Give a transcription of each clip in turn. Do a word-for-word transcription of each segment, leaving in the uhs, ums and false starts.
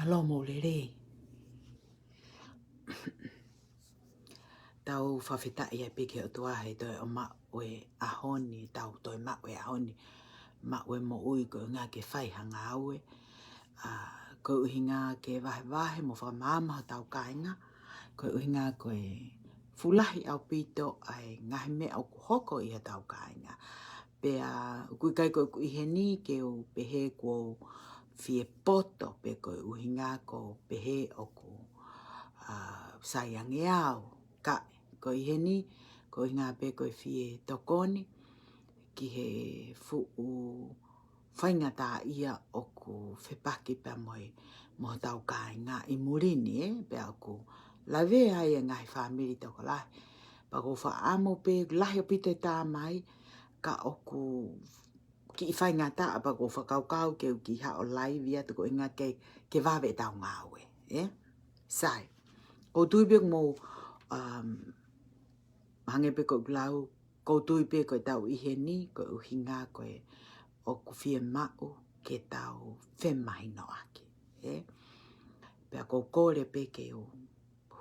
Mālō mo e lelei. Tau fakafetaʻi ai pē ki he ʻOtua he toe ʻomai ʻa e ʻaho ni, tau toe maʻu ʻa e ʻaho ni, maʻu e moʻui koeʻuhinga ke fai ha ngāue. ʻA, koeʻuhinga ke vahevahe mo fakamaama hotau kāinga, koeʻuhinga ko e fuʻu lahi ʻaupito ʻa e ngaahi meʻa ʻoku hoko ʻi hotau kāinga. Pea ʻoku ʻikai ko ʻeku ʻi heni ke u pehē kuo u fie poto pe koeʻuhinga ko e pehē ʻoku, ʻa, sai ange au. Ka ko e ʻi heni, koeʻuhinga pē ko e fie tokoni ki he fuʻu faingataʻaʻia ʻoku fepaki pea mo e, mo hotau kāinga ʻi muli ni, ē, pea ʻoku lavea ai e ngaahi fāmili tokolahi. Pea ʻoku ou fakaʻamu pē, lahi ʻaupito e tā mai, ka ʻoku kiʻi faingataʻa pea ʻoku ou fakakaukau ke u kiʻi haʻu ʻo laivi atu koeʻuhinga ke, ke vave ʻetau ngāue, ē? Sai. ʻOku ou tui pē ʻoku mou, um, hangē pē ko ʻeku lau, ʻoku ou tui pē ko ʻetau ʻi heni, koeʻuhinga ko e ʻoku fiemaʻu ke tau femahinoʻaki, ē? Pea ʻoku ou kole pē ke u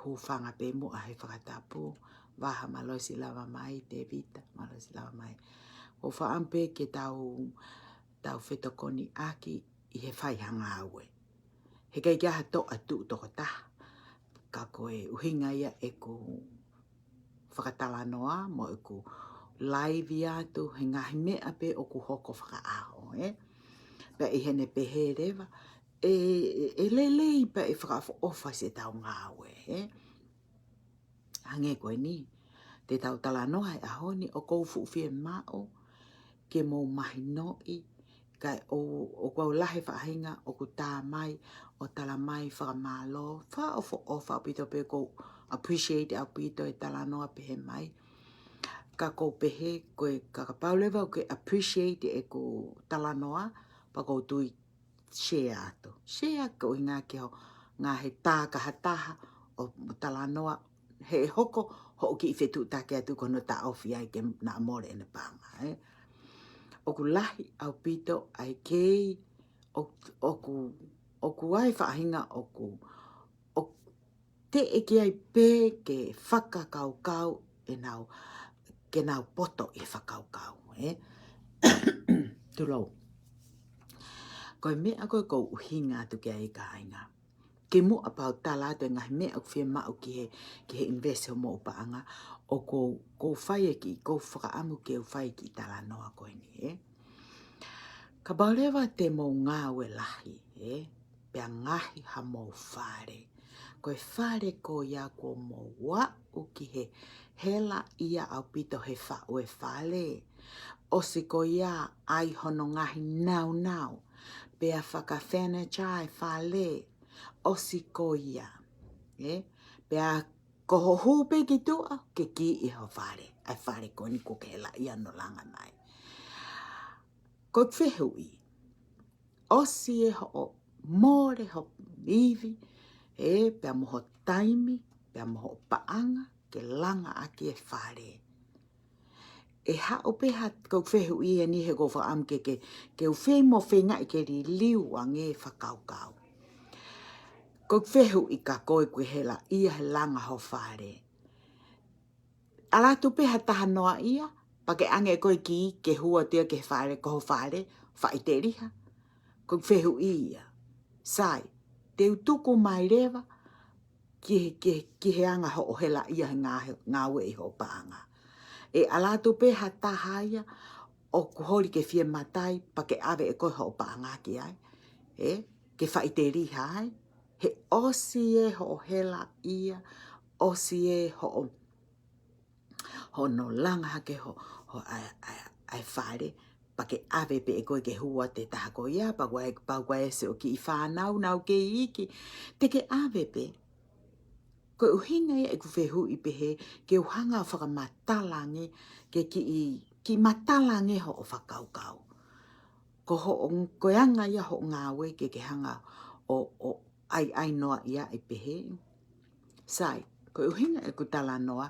hūfanga pē muʻa he fakatapu, Vaha mālō e siʻi lava mai, Tēvita mālō e siʻi lava mai. ʻOku ou fakaʻamu pē ke tau, tau fetokoniʻaki ʻi he fai ha ngāue. He ʻikai ke ʻi ai ha toʻa tuʻu tokotaha. Ka ko e ʻuhinga ia ʻeku fakatalanoa mo ʻeku laivi atu he ngaahi meʻa pē ʻoku hoko fakaʻaho, ē? Pea ʻi heʻene pehē leva, ʻe, ʻe, ʻe lelei pea ʻe fakaʻofoʻofa siʻetau ngāue, ē? Hangē ko eni, te tau talanoa he ʻaho ni, ʻoku ou fuʻu fiemaʻu ke mou mahinoʻi, kae ʻoua, ʻoku ou lahi faʻahinga ʻoku tā mai ʻo tala mai fakamālō, fakaʻofoʻofa ʻaupito pea ʻoku ou appreciate ʻaupito e talanoa pehē mai. Ka ʻoku ou pehē ko e, ka kapau leva ʻoku ke appreciate ʻeku talanoa, pea ʻoku ou tui share atu. Share koeʻuhinga ke ʻoua ngaahi tā ka ha taha ʻo talanoa he hoko hoʻo kiʻi fetuʻutaki atu ko hono taʻofi ai ke na mole ʻene paʻanga, ē. ʻOku lahi ʻaupito ʻa e kei, ʻo-, ʻoku, ʻoku ʻi ai faʻahinga ʻoku, ʻoku teʻeki ai pē ke fakakaukau ʻenau, ke nau poto ʻi he fakakaukau, ē. Tulou. Ko e meʻa ko ē ʻoku ou ʻuhinga atu ki ai kāinga. Kimuʻa pea u tala atu e ngaahi meʻa ʻoku fiemaʻu ki he, ki he invest hoʻomou paʻanga, ʻoku ou, ʻoku ou fai e kiʻi, ʻoku ou fakaʻamu ke u fai e kiʻi talanoa ko eni, ē. Kapau leva te mou ngāue lahi, ē, pea ngaohi hamou fale. Ko e fale ko ia kuo mou aʻu ki he helaʻia ʻaupito he faʻu e fale. ʻOsi ko ia ʻai hono ngaahi naunau. Pea fakafurniture e fale. ʻOsi ko ia. Ē? Pea ko hoʻo hū pē ki tuʻa, ke kiʻi ho fale. ʻA e fale ko eni kuo ke helaʻia hono langa mai. Ko e fehuʻi. ʻOsi ē hoʻo mole ho ivi, ē, pea mo ho taimi, pea mo ho paʻanga, ke langa ʻaki e fale. ʻE haʻu pē ha, ko e fehuʻi eni he ʻoku ou fakaʻamu ke, ke, ke u feinga mo feingaʻi ke liliu ange e fakakaukau. Ko e fehuʻi ka ko e kuo ke helaʻia he langa ho fale. ʻAlu atu pē ha taha noaʻia, pea ke ʻange ʻe koe e kī ke hū atu ia ki he fale, ko ho fale, faʻiteliha. Ko e fehuʻi ia. Sai, te u tuku mai leva, ki he, ki he, ki he anga hoʻo helaʻia he ngā-, he ngāue ʻi hoʻo paʻanga. ʻE ʻalu atu pē ha taha ia, ʻoku holi ke fie matai, pea ke ʻave ʻe koe hoʻo paʻanga ki ai. Ē, ke faʻiteliha ai. He ʻosi ē hoʻo helaʻia, ʻosi ē hoʻo hono langa hake ho, ho ʻa e, ʻa e, ʻa e fale, pea ke ʻave pē ʻe koe ke hū atu e taha ko ia, pea ko e, pea ko e ʻosi ʻo kiʻi fānau, nau kei iiki, te ke ʻave pē. Ko e ʻuhinga ia ʻeku fehuʻi pehē, ke u hanga ʻo fakamatala ange, ke kiʻi, kiʻi matala ange hoʻo fakakaukau. Ko hoʻo, ko e anga ia hoʻo ngāue ke ke hanga ʻo, ʻo ʻaiʻai noaʻia ʻi pehē. Sai, ko e ʻuhinga ʻeku talanoa,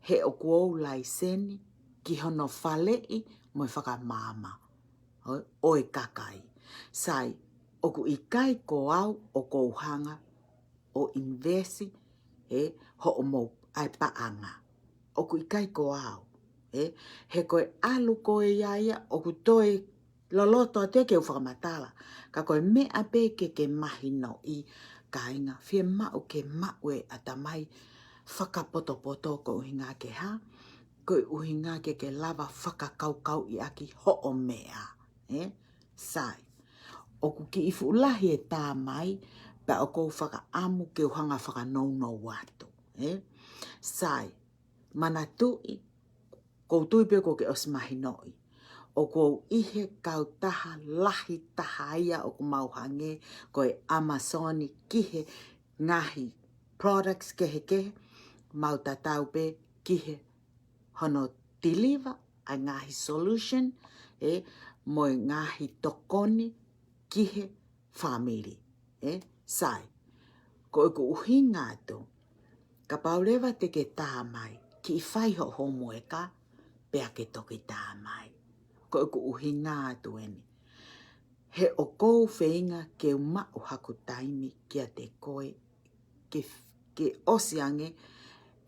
he ʻoku ou laiseni ki hono faleʻi mo e fakamaama ʻo, ʻo e kakai. Sai, ʻoku ʻikai ko au ʻoku ou hanga ʻo invest ʻi hoʻomou ʻai paʻanga. ʻOku ʻikai ko au. ʻE, he ko e ʻalu ko ia ia ʻoku toe loloto atu ia ke u fakamatala. Ka ko e meʻa pē ke ke mahinoʻi, kāinga, fiemaʻu ke maʻu e ʻatamai fakapotopoto koeʻuhinga ke hā, koeʻuhinga ke ke lava fakakaukauʻi ʻaki hoʻo meʻa. ʻE, sai. ʻOku kiʻi fuʻu lahi e tā mai, pea ʻoku ou fakaʻamu ke u hanga fakanounou atu. ʻE, sai. Manatuʻi, ʻoku ou tui pē kuo ke ʻosi mahinoʻi. ʻOku ou ʻi he kautaha lahi taha ia ʻoku mau hangē ko e Amazon ki he ngaahi products kehekehe, mau tatau pē ki he hono deliver ʻa e ngaahi solution, ʻe, mo e ngaahi tokoni ki he fāmili, ʻe, sai. Ko ʻeku ʻuhinga atu, kapau leva te ke tā mai, kiʻi fai hoʻo homework, pea ke toki tā mai. Ko ʻeku ʻuhinga atu eni. He ʻoku ou feinga ke u maʻu haku taimi kiate koe, ke, ke ʻosi ange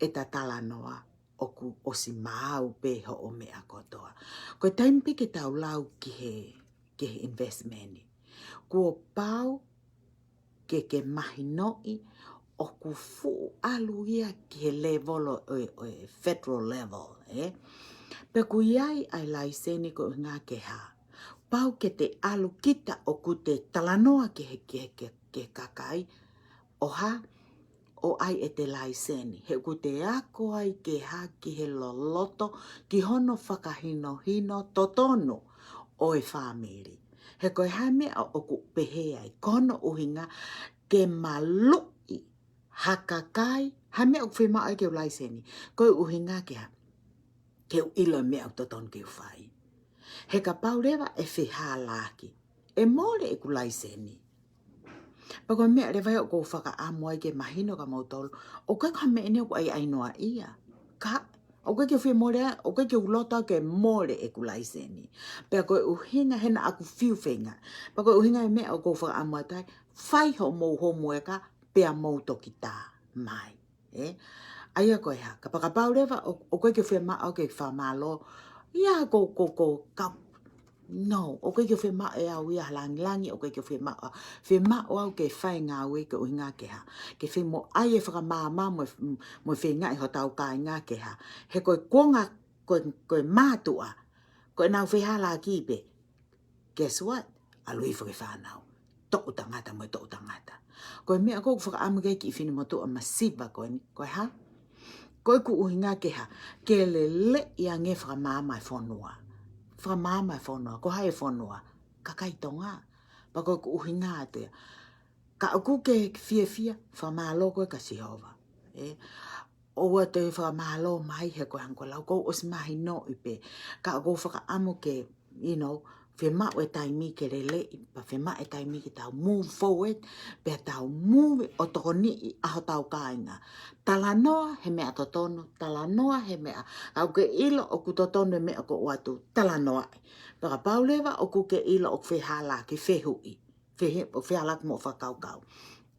ʻeta talanoa, ʻoku ʻosi maau pē hoʻo meʻa kotoa. Ko e taimi pē ke tau lau ki he, ki he investment. Kuo pau ke ke mahinoʻi ʻoku fuʻu ʻalu ia ki he level ʻo, ʻo, ʻo e federal level, ʻe? Pea ʻoku ʻi ai ʻa e laiseni koeʻuhinga ke hā. Pau ke te ʻalu kita ʻoku te talanoa ki he, ki he, ki he, ki he kakai, ʻo hā, ʻo ʻai ʻete laiseni. He ʻoku te ako ai ke hā ki he loloto, ki hono fakahinohino totonu ʻo e fāmili. He ko e hā e meʻa ʻoku pehē ai, ko hono ʻuhinga ke maluʻi ha kakai, hā e meʻa ʻoku fiemaʻu ai ke u laiseni. Ko e ʻuhinga ke hā, ke u ʻilo e meʻa ʻoku totonu ke u fai. He kapau leva ʻe fehālaaki, ʻe mole ʻeku laiseni. Pea ko e meʻa leva ia ʻoku ou fakaʻamu ai ke mahino kia moutolu, ʻoku ʻikai ko ha meʻa eni ʻoku ʻaiʻai noa ia. Ka, ʻoku ʻikai ke u fie mole, ʻoku ʻikai ke u loto ke mole ʻeku laiseni. Pea ko e ʻuhinga he naʻa ku fiu feinga. Pea ko e ʻuhinga e meʻa ʻoku ou fakaʻamu atu ai, fai hoʻomou homework, pea mou toki tā mai. ʻE? ʻA ia ko e hā, kapakapau leva, ʻo, ʻoku ʻikai ke fiemaʻu ke fakamālō. Ia ko, ko, ko, ka, no, ʻoku ʻikai ke fiemaʻu ʻe au ia ha langilangi, ʻoku ʻikai ke fiemaʻu, fiemaʻu au ke fai ngāue koeʻuhinga ke hā. Ke fai mo ʻai e fakamaama mo e, mo e feingaʻi hotau kāinga ke hā. He ko e konga, ko e, ko e mātuʻa, ko ʻenau fehālaaki pē. Guess what? ʻAlu hifo ki he fānau. Toʻu tangata mo e toʻu tangata. Ko e meʻa ʻoku ou fakaʻamu ke kiʻi finemotuʻa masiva ko eni, ko e hā? Ko ʻeku ʻuhinga ke hā, ke leleʻi ange fakamaama e fonua. Fakamaama e fonua, ko hai e fonua? Kakai Tonga. Pea ko ʻeku ʻuhinga atu ia. Ka ʻoku ke fiefia, fakamālō koe kia Sihova. ʻE, ʻoua te fakamālō mai he ko e hangē ko e lau ʻoku ou ʻosi mahinoʻi pē. Ka ʻoku ou fakaʻamu ke, you know, fiemaʻu e taimi ke leleʻi, pea fiemaʻu e taimi ke tau move forward, pea tau move ʻo tokoniʻi ʻa hotau kāinga. Talanoa he meʻa totonu, talanoa he meʻa, ʻoku ke ʻilo ʻoku totonu e meʻa ʻoku ʻoatu, talanoaʻi. Pea kapau leva ʻoku ke ʻilo ʻoku fehālaaki, fehuʻi. Fehe-, ʻo fehālaaki mo fakakaukau.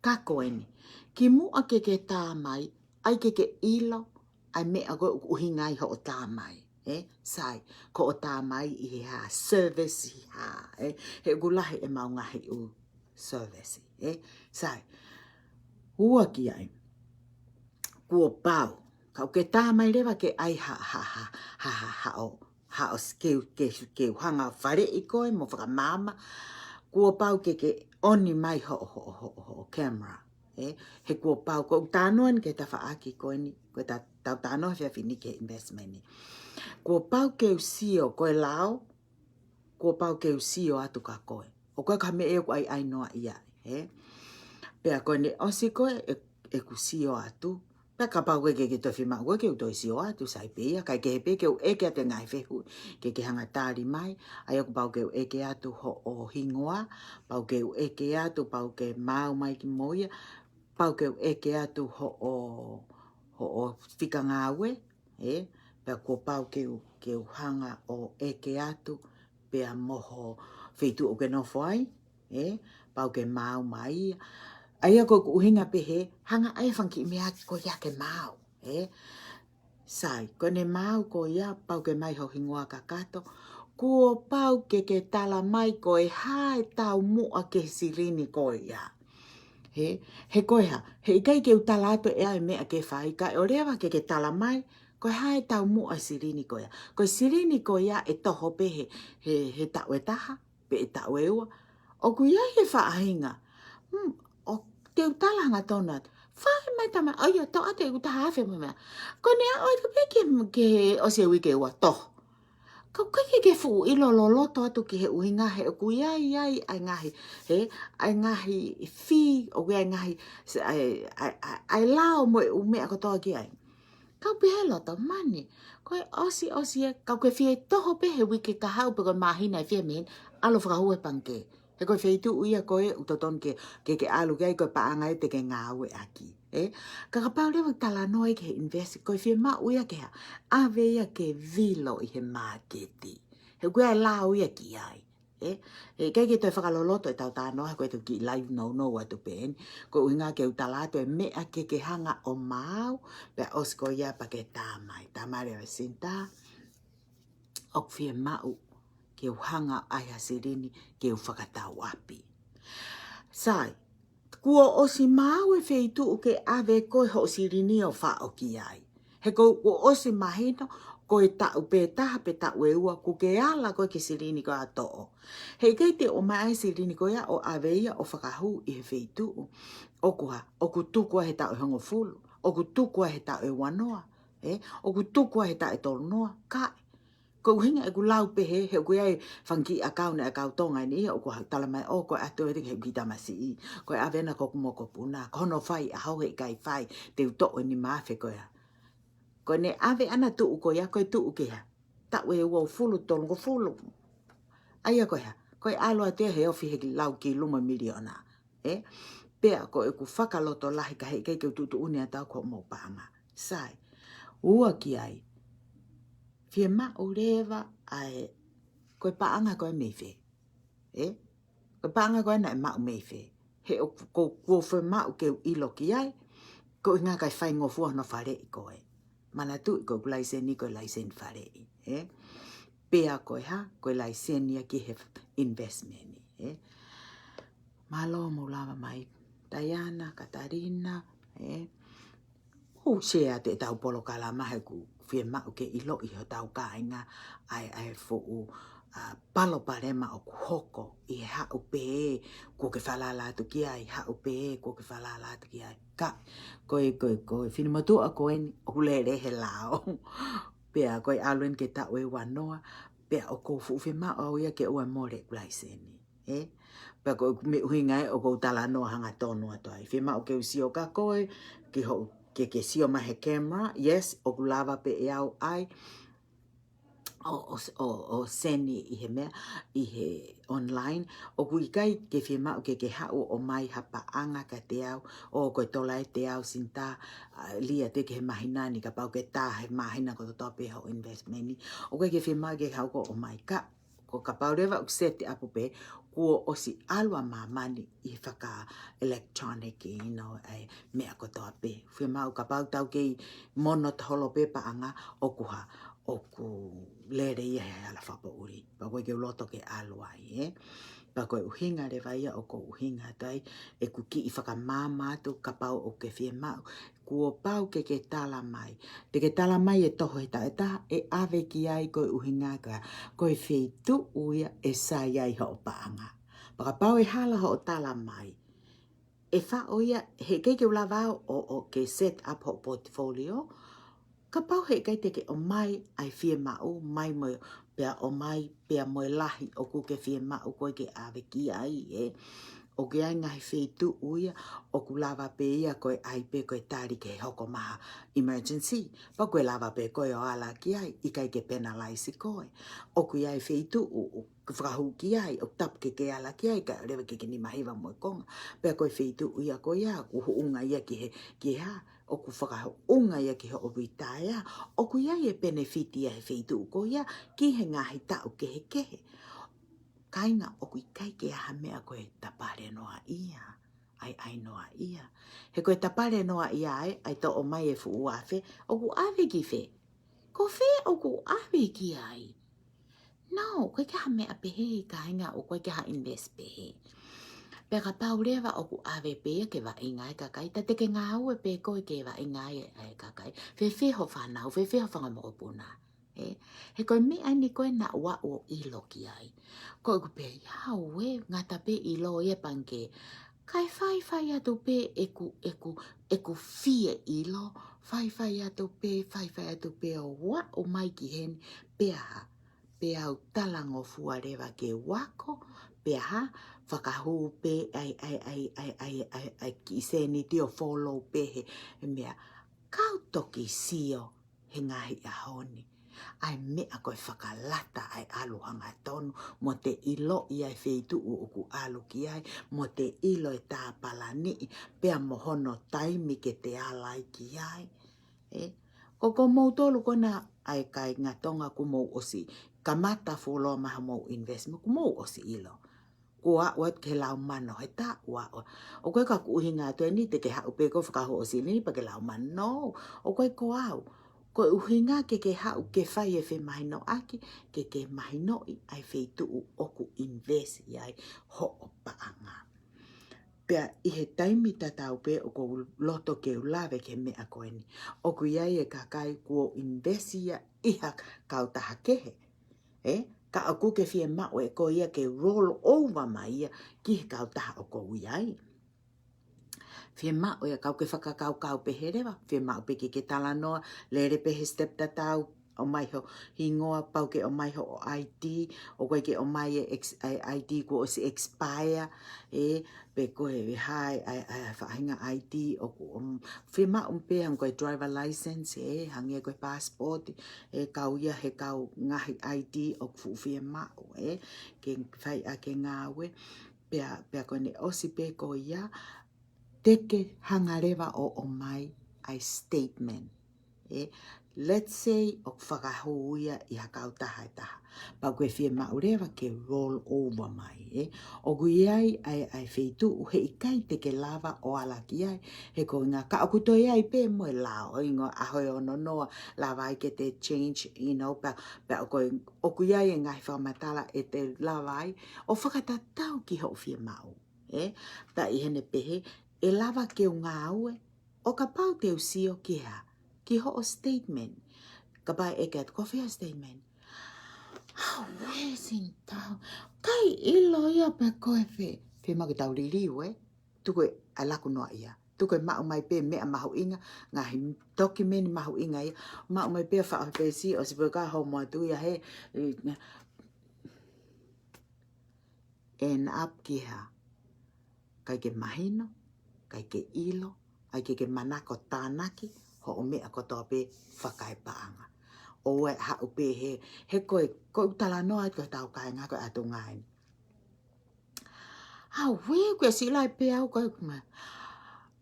Ka ko eni, kimuʻa ke ke tā mai, ʻai ke ke ʻilo ʻa e meʻa ko ē ʻoku ʻuhinga ai hoʻo tā mai, ʻe? Sai, ko hoʻo tā mai ʻi he hā, service ʻi hā, ʻe? He ʻoku lahi ʻemau ngaahi ʻū service, ʻe? Sai, ua ki ai. Kuo pau, ka ʻoku ke tā mai leva ke ʻai ha, ha, ha, ha, ha, haʻo, haʻo s-, ke, ke, ke u hanga faleʻi koe mo fakamaama, kuo pau ke ke ʻoni mai hoʻo, hoʻo, hoʻo, hoʻo camera, ʻe? He kuo pau, ko ʻeku talanoa eni ki he tafaʻaki ko eni, ko e ta-, tau talanoa he efiafi ni ki he investment ni. Kuo pau ke u sio, ko e lao, kuo pau ke u sio atu kia koe. ʻOku ʻikai ko ha meʻa ʻoku ʻaiʻai noa ia, ʻe? Pea ko ʻene ʻosi ko ē, ʻe, ʻeku sio atu. Pea kapau ʻoku ʻikai ke ke toe fiemaʻu koe ke u toe sio atu, sai pē ia, kae kehe pē ke u ʻeke atu e ngaahi fehuʻi ke ke hanga tali mai, ʻa ia kuo pau ke u ʻeke atu hoʻo hingoa, pau ke u ʻeke atu, pau ke maau mai ki mo ia, pau ke u ʻeke atu hoʻo, hoʻo fika ngāue, ʻe, pea kuo pau ke u, ke u hanga ʻo ʻeke atu, pea mo ho feituʻu ʻoku ke nofo ai, ʻe, pau ke maau mai ia. ʻA ia ko ʻeku ʻuhinga pē he hanga ʻai fanga kiʻi meʻa ko ia ke maau, ē? Sai, ko ʻene maau ko ia pau ke mai ho hingoa kakato, kuo pau ke ke tala mai ko e hā e taumuʻa ki he silini ko ia. He, he ko e hā, he ʻikai ke u tala atu ʻe au e meʻa ke fai, kae ʻoua leva ke ke tala mai ko e hā e taumuʻa silini ko ia. Ko e silini ko ia ʻe toho pē he, he, he taʻu ʻe taha, pe ʻe taʻu ʻe ua. ʻOku ʻi ai e faʻahinga. Hmm, ʻo te u tala hangatonu atu. Fai mai tama, ʻo ia, toʻo atu ʻeku taha afe mo e meʻa. Ko ʻene aʻu atu pē ke, ke ʻosi e uike ʻe ua, toho. Ka ʻoku ʻikai ke ke fuʻu ʻilo loloto atu ki he ʻuhinga he ʻoku ʻi ai, ʻi ai, ʻa e ngaahi, he, ʻa e ngaahi fee, ʻoku ʻi ai e ngaahi, ʻa e, ʻa e, ʻa e, ʻa e lao mo e ʻū meʻa kotoa ki ai. Kau pehē loto, mani, ko e ʻosi, ʻosi ē, kau ke fie toho pē he uike kahaʻu pe ko e māhina ʻe fiha mei heni, ʻalu ʻo fakahū he pangikē. He ko e feituʻu ia ko ē ʻoku totonu ke, ke, ke ʻalu ki ai, ko e paʻanga ia te ke ngāueʻaki, ē? Ka kapau leva ʻoku talanoa ai ki he invest, ko e fiemaʻu ia ke hā, ʻave ia ke vilo ʻi he māketi. He ʻoku ʻi ai e lao ia ki ai, ē? He ʻikai ke toe fakaloloto ʻetau talanoa, he ko e toe kiʻi live nounou atu pē eni. Ko e ʻuhinga ke u tala atu e meʻa ke ke hanga ʻo maau, pea ʻosi ko ia pea ke tā mai. Tā mai leva Sinta, ʻoku fiemaʻu ke u hanga ʻai ha silini ke u fakatau ʻapi. Sai, kuo ʻosi maau e feituʻu ke ʻave koe hoʻo silini ʻo faʻo ki ai. He ko, kuo ʻosi mahino, ko e taʻu pē taha pe taʻu ʻe ua, kuo ke ala koe ki he silini ko ia ʻo toʻo. He ʻikai te u ʻomai ʻa e silini ko ia ʻo ʻave ia ʻo fakahū ʻi he feituʻu. ʻOku hā, ʻoku tuku ai he taʻu ʻe hongofulu, ʻoku tuku ai he taʻu ʻe uanoa, ē? ʻOku tuku ai he taʻu ʻe tolunoa, kae. Ko e ʻuhinga ʻeku lau pehē, he ʻoku ʻi ai e fanga kiʻi ʻakauni ʻa e kau Tonga eni ia, ʻoku haʻu tala mai, ʻo ko e ʻatu ʻe he kiʻi tamasiʻi, ko e ʻave ʻana ko hoku mokopuna, ko hono fai ʻaho he ʻikai fai, te u toʻo e nima afe ko ia. Ko ʻene ʻave ʻana tuʻu ko ia, ko e tuʻu ke hā, taʻu ʻe uofulu, tolungofulu. ʻA ia ko e hā, ko e ʻalu atu ia he ofi he kiʻi lau ki luma miliona, ē? Pea ko ʻeku fakalotolahi ka he ʻikai ke u tuʻutuʻuni atu au ki hoʻomou paʻanga. Sai, ua ki ai. Fiemaʻu leva ʻa e, ko e paʻanga ko ē mei fē, ē? Ko e paʻanga ko ē naʻe maʻu mei fē. He ʻoku, ko, kuo fiemaʻu ke u ʻilo ki ai, ko e ʻuhinga kae faingofua hono faleʻi ko ē. Manatuʻi ko ʻeku laiseni ko e laiseni faleʻi, ē? Pea ko e hā, ko e laiseni ia ki he investment, ē? Mālō mou lava mai, Taiana, Katalina, ē? ʻOku share atu ʻetau polokalama he ʻoku fiemaʻu ke ʻiloʻi ʻe hotau kāinga ʻa e, ʻa e fuʻu, ā, palopalema ʻoku hoko ʻi he haʻu pē, kuo ke falala atu ki ai, haʻu pē, kuo ke falala atu ki ai. Ka, ko e, ko e, ko e finemotuʻa ko eni, ʻoku lele he lao. Pea ko e ʻalu eni ki he taʻu ʻe uanoa, pea ʻoku ou fuʻu fiemaʻu au ia ke ʻoua ʻe mole ʻeku laiseni, ē? Pea ko e meʻa ʻuhinga ē ʻoku ou talanoa hangatonu atu ai. Fiemaʻu ke u sio kia koe, ke hoʻo, ke, ke sio mai he camera, yes, ʻoku lava pē ʻe au ʻai, ʻo, ʻo, ʻo, ʻo send ʻi he meʻa, ʻi he online, ʻoku ʻikai ke fiemaʻu ke ke haʻu ʻo ʻomai ha paʻanga kiate au, ʻo ko e tola ʻe teau Sinta, ā, lī atu ki he māhina ni kapau ke tā he māhina kotoa pē hoʻo investment ni. ʻOku ʻikai ke fiemaʻu ke haʻu koe ʻo ʻomai ka, ko kapau leva ʻoku set up pē, kuo ʻosi ʻalu ʻa māmani ʻi he faka-electronic, you know, ʻa e meʻa kotoa pē. Fiemaʻu kapau tau kei mono holo pē paʻanga ʻoku hā, ʻoku lele ia he hala fakapoʻuli. Pea ʻoku ʻikai ke u loto ke ʻalu ai, ē? Pea ko e ʻuhinga leva ia ʻoku ou ʻuhinga atu ai, ʻeku kiʻi fakamaama atu kapau ʻoku ke fiemaʻu, kuo pau ke ke tala mai. Te ke tala mai ʻe toho he taʻu ʻe taha, ʻe ʻave ki ai ko e ʻuhinga ka, ko e feituʻu ia ʻe sai ai hoʻo paʻanga. Pea kapau ʻe hala hoʻo tala mai, ʻe faʻo ia, he ʻikai ke u lava au ʻo, ʻo ke set up hoʻo portfolio, kapau he ʻikai te ke ʻomai ʻa e fiemaʻu, mai mo e, pea ʻomai, pea mo e lahi ʻoku ke fiemaʻu koe ke ʻave ki ai, ē. ʻOku ʻi ai e ngaahi feituʻu ia, ʻoku lava pē ia ko e ʻai pē ko e tali ke hoko mai ha emergency. Pea ʻoku lava pē koe ʻo ala ki ai, ʻikai ke penalize koe. ʻOku ʻi ai e feituʻu, ʻoku fakahū ki ai, ʻoku tapu ke ke ala ki ai, kae ʻoua leva ke ke nima hiva mo e konga. Pea ko e feituʻu ia ko ia, ʻoku hounga ia ki he, ki he hā, ʻoku fakahounga ia ki hoʻo retire, ʻoku ʻi ai e benefit ia he feituʻu ko ia, ki he ngaahi taʻu kehekehe. Kāinga, ʻoku ʻikai ke ʻi ai ha meʻa ko e tapale noaʻia, ʻai, ʻai noaʻia. He ko e tapale noaʻia ai, ʻai toʻo mai e fuʻu afe, ʻoku ʻave ki fē? Ko fē ʻoku ʻave ki ai? No, ʻoku ʻikai ke ʻi ai ha meʻa pehē, kāinga, ʻoku ʻikai ke ʻi ai ha invest pehē. Pea kapau leva ʻoku ʻave pē ia ke vaʻinga ai e kakai, ta te ke ngāue pē koe ke vaʻinga ai e kakai. Fēfē ho fānau, fēfē ho fanga mokopuna. Ē, he ko e meʻa eni ko ē naʻa ku ʻilo ki ai. Ko ʻeku pehē, ʻauē, ngata pē ʻilo ia pangikē. Kae faifai atu pē ʻeku, ʻeku, ʻeku fie ʻilo, faifai atu pē, faifai atu pē ʻo aʻu mai ki heni, pea hā, pea u talangofua leva ke u ako, pea hā, fakahū pē ʻa e, ʻa e, ʻa e kiʻi sēniti ʻo follow pē he, he meʻa. Kau toki sio he ngaahi ʻaho ni ʻa e meʻa ko e fakalata ʻa e ʻalu hangatonu mo te ʻiloʻi ʻa e feituʻu ʻoku ʻalu ki ai, mo te ʻilo e tāpalaniʻi, pea mo hono taimi ke te ala ai ki ai. Ē? Ko, ko moutolu ko ena ʻa e kāinga Tonga kuo mou ʻosi kamata fuoloa mai hoʻomou investment, kuo mou ʻosi ʻilo. Kuo aʻu atu ki he lau mano he taʻu ʻa ʻo. ʻOku ʻikai ko ʻeku ʻuhinga atu eni te ke haʻu pē koe ʻo fakahū ho silini pea ke lau mano. ʻOku ʻikai ko au. Ko e ʻuhinga ke ke haʻu ke fai e femahinoʻaki, ke ke mahinoʻi ʻa e feituʻu ʻoku invest ʻi ai hoʻo paʻanga. Pea ʻi he taimi tatau pē ʻoku ou loto ke u lave ki he meʻa ko eni. ʻOku ʻi ai e kakai kuo invest ia ʻi ha kautaha kehe. Ē? Ka ʻoku ke fiemaʻu ʻe koe ia ke roll over mai ia ki he kautaha ʻoku ou ʻi ai. Fiemaʻu ia kau ke fakakaukau pehē leva, fiemaʻu pē ke ke talanoa, lele pē he step tatau, ʻomai ho hingoa, pau ke ʻomai hoʻo I D, ʻoku ʻikai ke ʻomai e ex-, ʻa e I D kuo ʻosi expire, ē, pe ko e hā e, ʻa e, ʻa e faʻahinga I D ʻoku, um, fiemaʻu pē hangē ko e driver license, ē, hangē ko e passport, ē, kau ia he kau ngaahi I D ʻoku fuʻu fiemaʻu, ē, ke fai ʻaki e ngāue, pea, pea ko ʻene ʻosi pē ko ia, te ke hanga leva ʻo ʻomai ʻa e statement. Ē, let's say ʻoku fakahū ia ʻi ha kautaha ʻe taha. Pea ʻoku ke fiemaʻu leva ke roll over mai, ē. ʻOku ʻi ai ʻa e, ʻa e feituʻu heʻikai te ke lava ʻo ala ki ai. He ko e ʻuhinga ka ʻoku toe ʻi ai pē mo e lao, ʻo ʻi ai e ʻaho ʻe ono noa, lava ai ke te change, you know, pea, pea ʻoku, ʻoku ʻi ai e ngaahi fakamatala ʻe te lava ai ʻo fakatatau ki hoʻo fiemaʻu. Ē, pea ʻi heʻene pehē, ʻe lava ke u ngāue, ʻo kapau te u sio ki he hā, ki hoʻo statement. Kapau ʻe ʻeke atu ko fē hoʻo statement. ʻAuē, Sintau. ʻIkai ʻilo ia pe ko e fē. Fiemaʻu ke tau liliu, ē. Tuku e ʻai laku noaʻia. Tuku e maʻu mai pē meʻa mahuʻinga, ngaahi document mahuʻinga ia. Maʻu mai pē faʻa pēsi, ʻosi pē ka hou mo atu ia he, end up ki he hā. ʻIkai ke mahino, ʻikai ke ʻilo, ʻikai ke ke manako tānaki hoʻo meʻa kotoa pē fakaepaʻanga. ʻOua ʻe haʻu pē he, he ko e, ko e talanoa atu ko e tau kāinga ko e atu ngāini. ʻAuē, ʻoku ke sila pē au ko e kuma.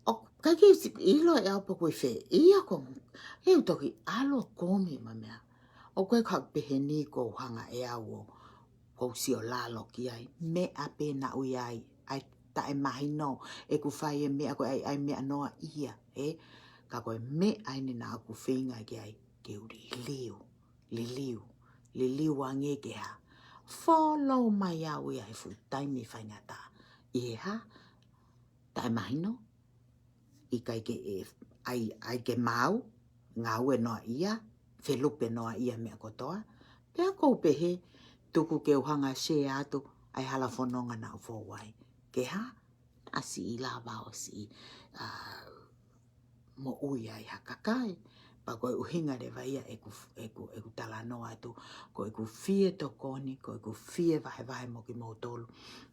ʻOku ʻikai ke ʻilo ʻe au pe ko e fē ia ko. ʻE u toki ʻalu ʻo kumi ma meʻa. ʻOku ʻikai ko ha pehē ni ʻoku ou hanga ʻe au ʻo ʻoku ou sio lalo ki ai, meʻa pē naʻa ku ʻi ai, ʻa e taʻemahino, ʻeku fai e meʻa ko e ʻai, ʻai meʻa noaʻia, ē? Ka ko e meʻa eni naʻa ku feinga ki ai, ke u liliu, liliu, liliu ange ke hā. Follow mai au ia he fuʻu taimi faingataʻa. ʻI he hā, taʻemahino, ʻikai ke ʻe, ʻai, ʻai ke maau, ngāue noaʻia, felupe noaʻia meʻa kotoa. Pea ʻoku ou pehē, tuku ke u hanga share atu, ʻa e hala fononga naʻa ku fou ai. Ke hā, naʻa siʻi lava ʻo siʻi, ʻa, moʻui ai ha kakai. Pea ko e ʻuhinga leva ia ʻeku, ʻeku, ʻeku talanoa atu, ko ʻeku fie tokoni, ko ʻeku fie vahevahe mo kimoutolu.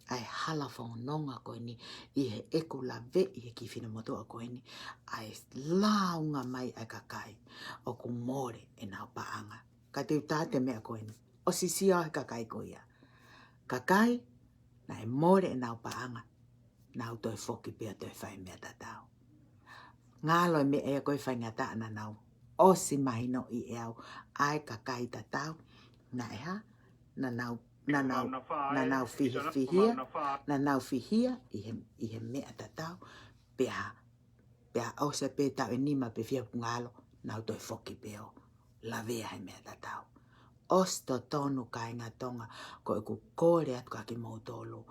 ʻA e hala fononga ko eni, ʻi heʻeku laveʻi he kiʻi finemotuʻa ko eni, ʻa e lāunga mai ʻa e kakai, ʻoku mole ʻenau paʻanga. Ka te u tā atu e meʻa ko eni, ʻosi sio he kakai ko ia. Kakai, naʻe mole ʻenau paʻanga, nau toe foki pea toe fai meʻa tatau. Ngalo e meʻa ia ko e faingataʻa naʻa nau ʻosi mahinoʻi ʻe au, ʻa e kakai tatau, naʻe hā, naʻa nau naʻa nau, naʻa nau fihia, fihia, naʻa nau fihia ʻi he, ʻi he meʻa tatau, pea, pea ʻosi pē taʻu ʻe nima pe fiha ʻoku ngalo, nau toe foki pē ʻo lavea he meʻa tatau. ʻOsi totonu kāinga Tonga, ko ʻeku kole atu kia kimoutolu.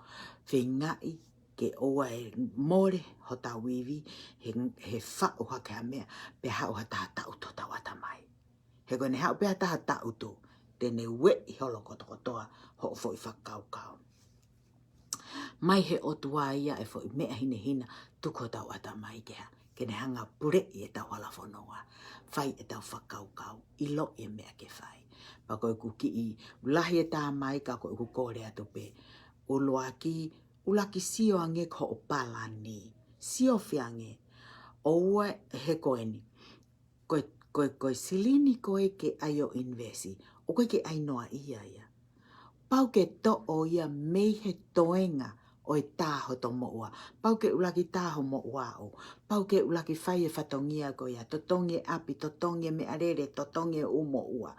Feingaʻi ke ʻoua ʻe mole hotau ivi, he, he faʻu hake ha meʻa, pea haʻu ha taha taʻutu hotau ʻatamai. He ko ʻene haʻu pē ha taha taʻutu, te ne ueʻi holo kotokotoa hoʻo foʻi fakakaukau. Mai he ʻOtua ia e foʻi meʻa hinehina, tuku hotau ʻatamai ke hā, ke ne hanga puleʻi ʻetau hala fononga, fai ʻetau fakakaukau, ʻiloʻi e meʻa ke fai. Pea ko ʻeku kiʻi, lahi e tā mai ka ko ʻeku kole atu pē, ʻuluaki, ʻuluaki sio ange ki hoʻo palani, sio fiange, ʻoua he ko eni, ko e, ko e, ko e silini ko ē ke ʻai ʻo invesi, ʻoku ʻikai ke ʻai noa ia ia. Pau ke toʻo ia mei he toenga ʻo e tā hoto moʻua. Pau ke ʻuluaki tā ho moʻua ʻo. Pau ke ʻuluaki fai e fatongia ko ia. Totongi e ʻapi, totongi e meʻalele, totongi e ʻū moʻua.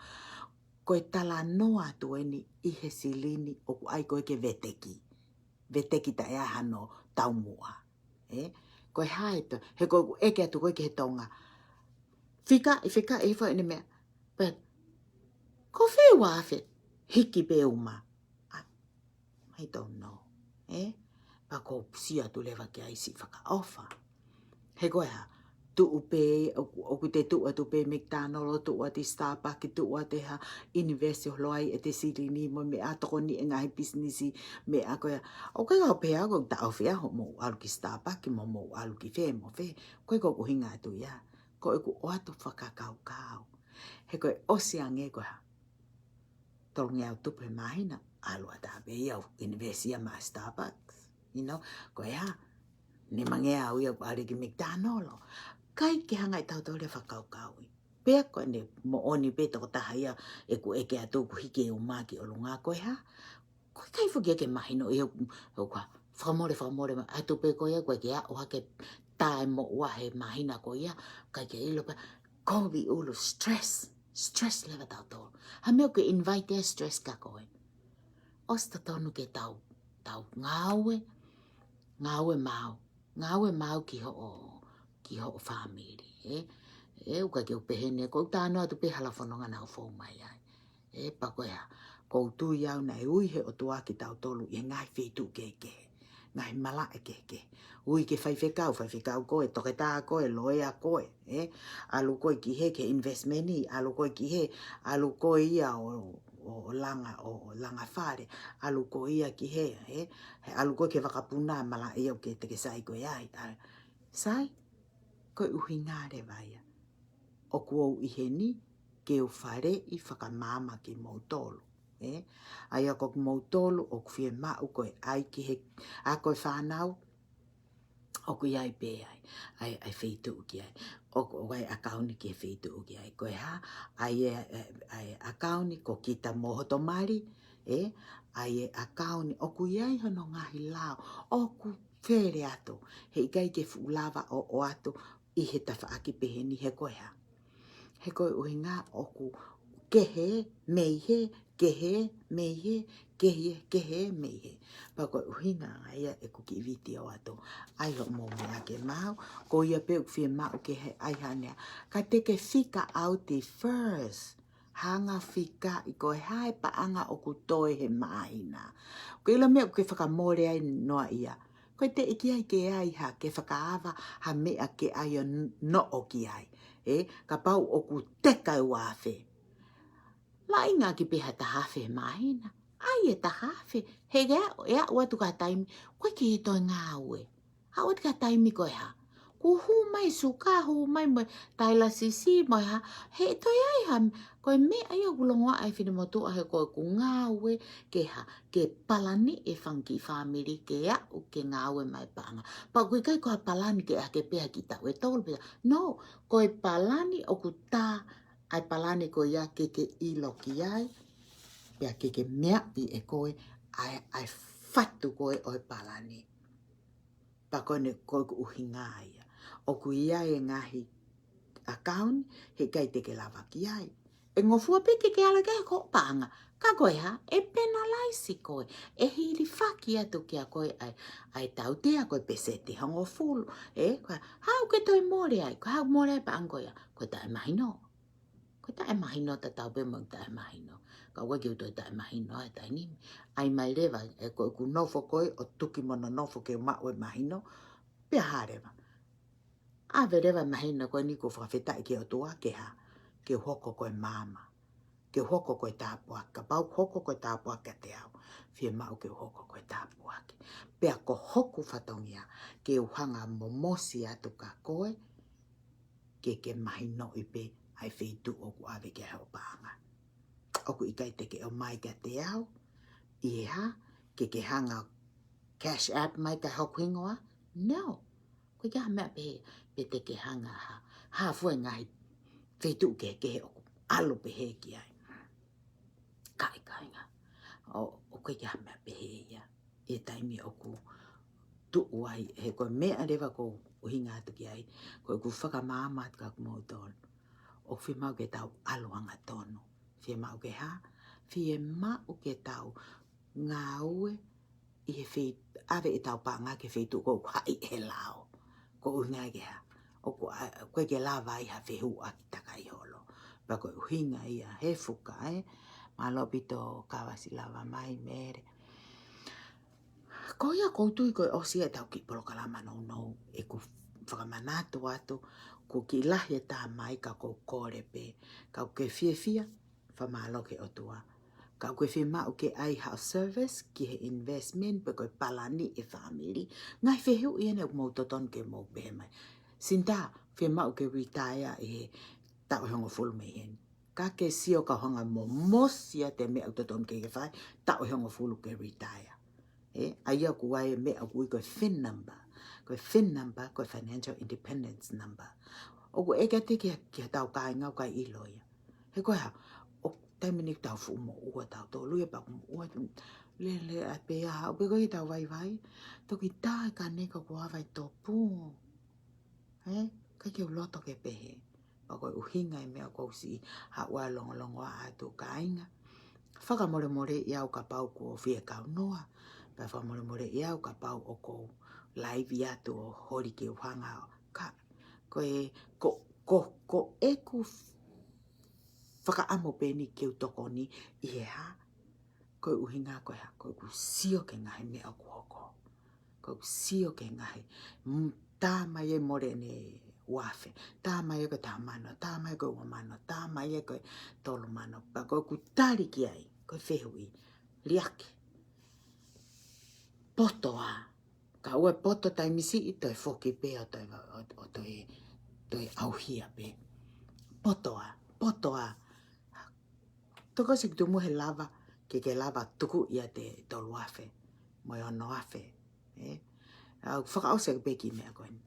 Ko e talanoa atu eni ʻi he silini ʻoku ʻai ko ē ke veteki. Veteki taʻe ʻai hano taumuʻa. Ē? Ko e hā e to, he ko ʻeku ʻeke atu ko ē ki he Tonga. Fika, ʻi fika, ʻi fo ʻene meʻa. But, ko fē ua afe, hiki pē uma. I, I don't know. Ē? Pea ko u sio atu leva ki ai siʻi fakaʻofa. He ko e hā, tuʻu pē, ʻoku, ʻoku te tuʻu atu pē McDonald, tuʻu atu Starbucks, tuʻu atu ha invesi holo ai ʻete silini mo meʻa tokoni e ngaahi pisinisi meʻa ko ia. ʻOku ʻikai ke u pehē au ʻoku taʻofi ʻa hoʻomou ʻalu ki Starbucks mo mou ʻalu ki fē mo fē. Ko e ko ʻeku ʻuhinga atu ia. Ko ʻeku ʻoatu fakakaukau. He ko e ʻosi ange ko e hā, tolungeau tupu he māhina, ʻalu atu pē ia ʻo invesi ia maʻa Starbucks. You know, ko e hā, nimangeau ia ʻoku ʻalu ki McDonald. ʻIkai ke hanga ʻe tautolu ia fakakaukauʻi. Pea ko ʻene moʻoni pē tokotaha ia ʻeku ʻeke atu ʻoku hiki e uma ki ʻolunga ko e hā. ʻOku ʻikai foki ia ke mahino ia ʻoku, ʻoku hā, fakamole, fakamole, ma-, atu pē ko ia ko e ke aʻu hake tā e moʻua he māhina ko ia, ʻikai ke ʻilo pē, kovi ʻulu stress, stress leva tautolu. Ha meʻa ʻoku ke invite e stress kia koe. ʻOsi totonu ke tau, tau ngāue, ngāue maau, ngāue maau ki hoʻo, ki hoʻo fāmili, ē? Ē, ʻoku ʻikai ke u pehē ni, ko u talanoa atu pē hala fononga naʻa ku fou mai ai. Ē, pea ko e hā, ko u tui au naʻe ui he ʻOtua kitautolu ʻi he ngaahi feituʻu kehekehe, ngaahi malaʻe kehekehe. Ui ke faifekau, faifekau koe, toketā koe, loea koe, ē? ʻAlu koe ki hē, ki he investment, ʻalu koe ki hē, ʻalu koe ia ʻo, ʻo, ʻo langa, ʻo, ʻo langa fale, ʻalu koe ia ki hē, ē? He ʻalu koe ki he vakapuna, malaʻe ia ʻoku ke teke sai koe ai, ʻa, sai, ko e ʻuhinga leva ia. ʻOku ou ʻi heni, ke u faleʻi fakamaama kimoutolu, ē? ʻA ia ko kimoutolu, ʻoku fiemaʻu ko e ʻai ki he, ʻa ko e fānau, ʻoku ʻi ai pē ai, ʻai, ʻai feituʻu ki ai. ʻOku, ʻoku ʻai ʻakauni ki he feituʻu ki ai. Ko e hā, ʻai e, ʻai, ʻai ʻakauni ko kita mo hoto mali, ē? ʻAi e ʻakauni, ʻoku ʻi ai hono ngaahi lao, ʻoku fele atu, he ʻikai ke fuʻu lava ʻo, ʻoatu ʻi he tafaʻaki pehē ni he ko e hā. He ko e ʻuhinga ʻoku kehe, mei hē, kehe, mei hē, kehe, kehe, mei hē. Pea ko e ʻuhinga ia ʻeku kiʻi vitiō atu. ʻAi hoʻomou meʻa ke maau, ko ia pē ʻoku fiemaʻu ke he ʻai hanea. Ka te ke fika ʻauti first. Hanga fika ʻi ko e hā e paʻanga ʻoku toe he māhina. Ko e ʻilo meʻa ʻoku ke fakamole ai noa ia. Ko e teʻeki ai ke ʻai ha, ke fakaava ha meʻa ke ʻai ʻo n-, noʻo ki ai. Ē, kapau ʻoku teka e ua afe. Laʻinga ki pē ha taha afe he māhina. ʻAi e taha afe. He ke aʻu, ʻe aʻu atu ki ha taimi, ko e ke toe ngāue. Aʻu atu ki ha taimi ko e hā. Kuo hū mai suka, hū mai mo e tailasisi mo e hā. He toe ʻai ha, ko e meʻa ia ʻoku longoaʻa e finemotuʻa he ko ʻeku ngāue ke hā, ke palani e fanga kiʻi fāmili ke aʻu ke ngāue mai paʻanga. Pea ʻoku ʻikai ko ha palani ke ʻai hake pē ha kiʻi taʻu ʻe tolu pē. No, ko e palani ʻoku tā ʻa e palani ko ia ke ke ʻilo ki ai. Pea ke ke meaʻi ʻe koe ʻa e, ʻa e fatu ko ē ʻo e palani. Pea ko eni ko ʻeku ʻuhinga ia. ʻOku ʻi ai e ngaahi ʻakauni, he ʻikai te ke lava ki ai. ʻE ngofua pē ke ke ʻalu ki he hoʻo paʻanga. Ka ko e hā, ʻe penalise koe. ʻE hilifaki atu kia koe ʻa e, ʻa e tautea ko e peseti hongofulu. ʻE, ko e hā ʻoku ke toe mole ai, ko e hā ʻoku mole ai paʻanga ko ia, ko e taʻemahino. Ko e taʻemahino tatau pē mo e taʻemahino. Ka ʻoku ʻikai ke u toe taʻemahino he taimi ni. ʻAi mai leva, ʻe ko ʻeku nofo ko ē ʻo tuki mo nonofo ke u maʻu e mahino. Pea hā leva. ʻAve leva mahino ko eni ʻoku ou fakafetaʻi ki he ʻOtua ke hā, ke u hoko ko e maama. Ke u hoko ko e tāpuaki, kapau ʻoku hoko ko e tāpuaki kiate au. Fiemaʻu ke u hoko ko e tāpuaki. Pea ko hoku fatongia, ke u hanga ʻo momosi atu kia koe, ke ke mahinoʻi pē ʻa e feituʻu ʻoku ʻave ki ai hoʻo paʻanga. ʻOku ʻikai te ke ʻomai kiate au, ʻi he hā, ke ke hanga ʻo cash app mai kia hoku hingoa? No. ʻOku ʻikai ha meʻa pehē, pe te ke hanga hā, hā fua e ngaahi feituʻu kehekehe ʻoku ʻalu pehē ki ai. Kāinga, ʻoku ʻikai ha meʻa pehē ia. ʻI he taimi ʻoku tuʻu ai, he ko e meʻa leva ʻoku ou ʻuhinga atu ki ai, ko ʻeku fakamaama atu kia kimoutolu. ʻOku fiemaʻu ke tau ʻalu hangatonu. Fiemaʻu ke hā, fiemaʻu ke tau ngāue ʻi he fei-, ʻave ʻetau paʻanga ki he feituʻu ʻoku haʻi ʻe he lao. Ko e ʻuhinga ke hā, ʻoku ʻikai ke lava ai ha fehuʻaki takai holo. Pea ko e ʻuhinga ia he fuka, ē. Mālō ʻaupito Kavasi lava mai, Mele. Ko ia ʻoku ou tui ko e ʻosi ia ʻetau kiʻi polokalama nounou, ʻeku fakamanatu atu, ʻoku kiʻi lahi e tā mai ka ʻoku ou kole pē, kapau ʻoku ke fiefia, fakamālō ki he ʻOtua. Kapau ʻoku ke fiemaʻu ke ʻai haʻo service ki he investment pe ko e palani e fāmili, ngaahi fehuʻi eni ʻoku mou totonu ke mou pehē mai. Sinta, fiemaʻu ke retire ʻi he taʻu ʻe hongofulu mei heni. Ka ke sio ka hanga ʻo momosi ʻa e meʻa ʻoku totonu ke ke fai, taʻu ʻe hongofulu ke retire. ʻE, ʻa ia ʻoku ʻi ai e meʻa ʻoku ui ko e fin number. Ko e fin number, ko e financial independence number. ʻOku ʻeke atu ki, ki heʻetau kāinga ʻoku ʻikai ʻilo ia. He ko e hā, ʻoku taimi ni tau fuʻu moʻua tautolu ia pea ʻoku moʻua, lele ʻa pē ia, ʻoku pē ko ia ʻetau vaivai. Toki tā e kane ka ʻoku ʻave ʻa e topu. ʻE, ʻikai ke u loto ke pehē. Pea ko e ʻuhinga e meʻa ʻoku ou siʻi haʻu ʻo longolongo atu kāinga. Fakamolemoleʻi au kapau ʻoku ou fie kaunoa. Pea fakamolemoleʻi au kapau ʻoku ou laivi atu ʻo holi ke u hanga ʻo ka. Ko e, ko, ko, ko ʻeku fakaʻamu pē eni ke u tokoni ʻi he hā. Ko e ʻuhinga ko e hā, ko ʻeku sio ki he ngaahi meʻa ʻoku hoko. Ko ʻeku sio ki he ngaahi, mm, tā mai e mole ʻene uafe, tā mai e ko e taha mano, tā mai ko e ua mano, tā mai e ko e tolu mano. Pea ko ʻeku tali ki ai, ko e fehuʻi, liʻaki. Poto ā. Ka ʻoua ʻe poto taimi siʻi, toe foki pē ʻo toe, ʻo, ʻo toe, toe ʻauhia pē. Poto ā, poto ā. Tokosiʻi tumu he lava, ke ke lava tuku ia ʻa e tolu afe, mo e ono afe, ē? ʻOku fakaʻosi ʻaki pē kiʻi meʻa ko eni.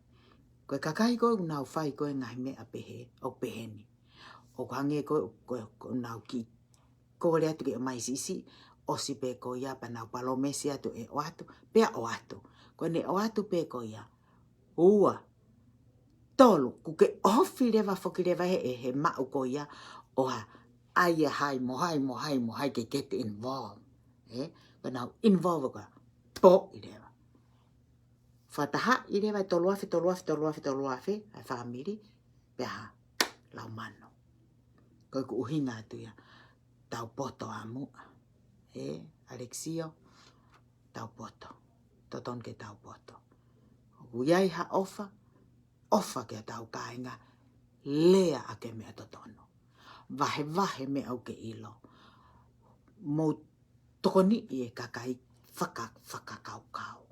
Ko e kakai ko ē ʻoku nau fai ko ē ngaahi meʻa pehē, ʻoku pehē ni. ʻOku hangē ko ē, ko ē, ʻoku nau kiʻi kole atu ke ʻomai siʻisiʻi, ʻosi pē ko ia pea nau palōmesi atu ʻe ʻoatu, pea ʻoatu. Ko ʻene ʻoatu pē ko ia, ua, tolu, ʻoku ke ʻohofi leva foki leva he, he, he maʻu ko ia, ʻo hā, ʻai ʻa hai, mo hai, mo hai, mo hai ke get involved. Ē? Pea nau involve ko ia, poʻi leva. Fakatahaʻi leva e tolu afe, tolu afe, tolu afe, tolu afe, ʻa e fāmili, pea hā, lau mano. Ko ʻeku ʻuhinga atu ia, tau poto ā muʻa. Ē, Alexio, tau poto. Totonu ke tau poto. ʻOku ʻi ai ha ʻofa, ʻofa ki hotau kāinga, lea ʻaki e meʻa totonu. Vahevahe meʻa ʻoku ke ʻilo. Mou tokoniʻi e kakai faka-, fakakaukau.